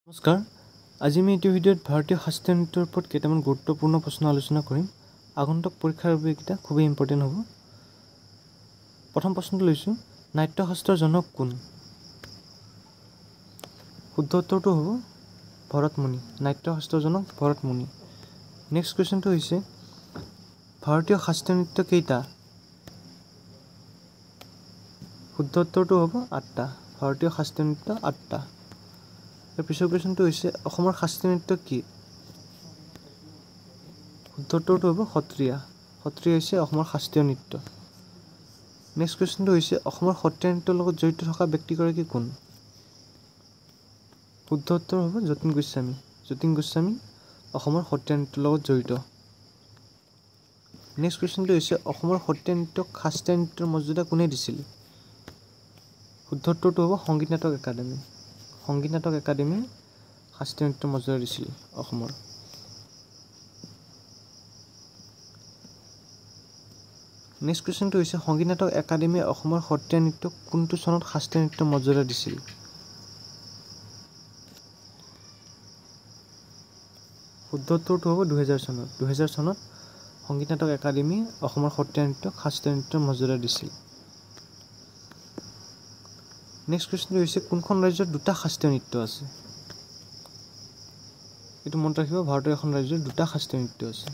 নমস্কাৰ, আজি আমি এইটো ভিডিঅ'ত ভাৰতীয় শাস্ত্ৰীয় নৃত্যৰ ওপৰত কেইটামান গুৰুত্বপূৰ্ণ প্ৰশ্ন আলোচনা কৰিম। আগন্তুক পৰীক্ষাৰ বাবে এইকেইটা খুবেই ইম্পৰ্টেণ্ট হ'ব। প্ৰথম প্ৰশ্নটো লৈছোঁ, নাট্যশাস্ত্ৰৰ জনক কোন? শুদ্ধ উত্তৰটো হ'ব ভৰতমুনি। নাট্যশাস্ত্ৰৰ জনক ভৰতমুনি। নেক্সট কুৱেশ্যনটো হৈছে, ভাৰতীয় শাস্ত্ৰীয় নৃত্য কেইটা? শুদ্ধ উত্তৰটো হ'ব 8টা। ভাৰতীয় শাস্ত্ৰীয় নৃত্য 8টা। ইয়াৰ পিছৰ কুৱেশ্যনটো হৈছে, অসমৰ শাস্ত্ৰীয় নৃত্য কি? শুদ্ধ উত্তৰটো হ'ব সত্ৰীয়া। সত্ৰীয়া হৈছে অসমৰ শাস্ত্ৰীয় নৃত্য। নেক্সট কুৱেশ্যনটো হৈছে, অসমৰ সত্ৰীয়া নৃত্যৰ লগত জড়িত থকা ব্যক্তিগৰাকী কোন? শুদ্ধ উত্তৰ হ'ব যতীন গোস্বামী। যতীন গোস্বামী অসমৰ সত্ৰীয়া নৃত্যৰ লগত জড়িত। নেক্সট কুৱেশ্যনটো হৈছে, অসমৰ সত্ৰীয়া নৃত্যক শাস্ত্ৰীয় নৃত্যৰ মৰ্যাদা কোনে দিছিল? শুদ্ধ উত্তৰটো হ'ব সংগীত নাটক একাডেমী। সংগীত নাটক একাডেমীয়ে শাস্ত্ৰীয় নৃত্যৰ মৰ্যাদা দিছিল অসমৰ। নেক্সট কুৱেশ্যনটো হৈছে, সংগীত নাটক একাডেমীয়ে অসমৰ সত্ৰীয়া নৃত্যক কোনটো চনত শাস্ত্ৰীয় নৃত্যৰ মৰ্যাদা দিছিল? শুদ্ধ উত্তৰটো হ'ব 2000 চনত। 2000 চনত সংগীত নাটক একাডেমীয়ে অসমৰ সত্ৰীয়া নৃত্যক শাস্ত্ৰীয় নৃত্যৰ মৰ্যাদা দিছিল। নেক্সট কুৱেশ্যনটো হৈছে, কোনখন ৰাজ্যত দুটা শাস্ত্ৰীয় নৃত্য আছে? এইটো মনত ৰাখিব, ভাৰতৰ এখন ৰাজ্যৰ দুটা শাস্ত্ৰীয় নৃত্য আছে।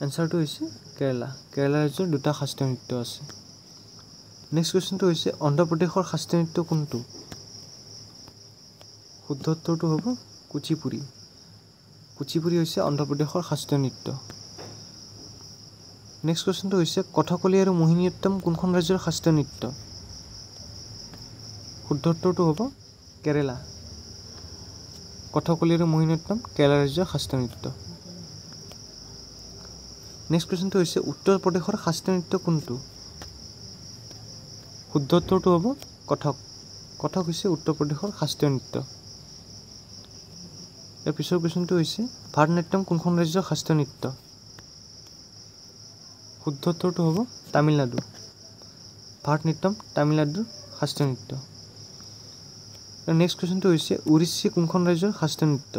এনচাৰটো হৈছে কেৰালা। কেৰালা ৰাজ্যৰ দুটা শাস্ত্ৰীয় নৃত্য আছে। নেক্সট কুৱেশ্যনটো হৈছে, অন্ধ্ৰপ্ৰদেশৰ শাস্ত্ৰীয় নৃত্য কোনটো? শুদ্ধ উত্তৰটো হ'ব কুচিপুড়ি। কুচিপুড়ি হৈছে অন্ধ্ৰপ্ৰদেশৰ শাস্ত্ৰীয় নৃত্য। নেক্সট কুৱেশ্যনটো হৈছে, কথকলি আৰু মোহিনীঅট্টম কোনখন ৰাজ্যৰ শাস্ত্ৰীয় নৃত্য? শুদ্ধ উত্তৰটো হ'ব কেৰালা। কথকলি আৰু মোহিনীঅট্টম কেৰালা ৰাজ্যৰ শাস্ত্ৰীয় নৃত্য। নেক্সট কুৱেশ্যনটো হৈছে, উত্তৰ প্ৰদেশৰ শাস্ত্ৰীয় নৃত্য কোনটো? শুদ্ধ উত্তৰটো হ'ব কথক। কথক হৈছে উত্তৰ প্ৰদেশৰ শাস্ত্ৰীয় নৃত্য। ইয়াৰ পিছৰ কুৱেশ্যনটো হৈছে, ভাৰতনাট্যম কোনখন ৰাজ্যৰ শাস্ত্ৰীয় নৃত্য? শুদ্ধ উত্তৰটো হ'ব তামিলনাডু। ভাৰতনাট্যম তামিলনাডুৰ শাস্ত্ৰীয় নৃত্য। নেক্সট কুৱেশ্যনটো হৈছে, উৰিষ্যা কোনখন ৰাজ্যৰ শাস্ত্ৰীয় নৃত্য?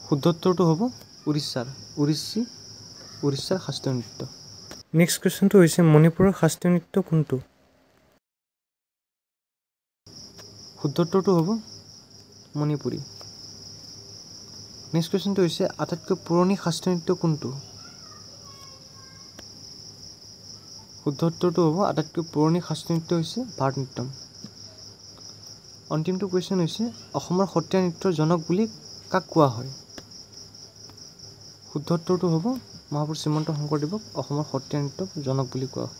শুদ্ধ উত্তৰটো হ'ব উৰিষ্যাৰ। উৰিষ্যি উৰিষ্যাৰ শাস্ত্ৰীয় নৃত্য। নেক্সট কুৱেশ্যনটো হৈছে, মণিপুৰৰ শাস্ত্ৰীয় নৃত্য কোনটো? শুদ্ধ উত্তৰটো হ'ব মণিপুৰী। নেক্সট কুৱেশ্যনটো হৈছে, আটাইতকৈ পুৰণি শাস্ত্ৰীয় নৃত্য কোনটো? শুদ্ধ উত্তৰটো হ'ব আটাইতকৈ পুৰণি শাস্ত্ৰীয় নৃত্য হৈছে ভাৰতনাট্যম। অন্তিমটো কুৱেশ্যন হৈছে, অসমৰ সত্ৰীয়া নৃত্যৰ জনক বুলি কাক কোৱা হয়? শুদ্ধ উত্তৰটো হ'ব মহাপুৰুষ শ্ৰীমন্ত শংকৰদেৱক অসমৰ সত্ৰীয়া নৃত্যৰ জনক বুলি কোৱা হয়।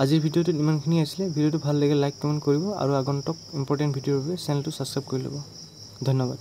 আজিৰ ভিডিঅ'টোত ইমানখিনি আছিলে। ভিডিঅ'টো ভাল লাগিলে লাইক, কমেণ্ট কৰিব আৰু আগন্তুক ইম্পৰ্টেণ্ট ভিডিঅ'ৰ বাবে চেনেলটো ছাবস্ক্ৰাইব কৰি ল'ব। ধন্যবাদ।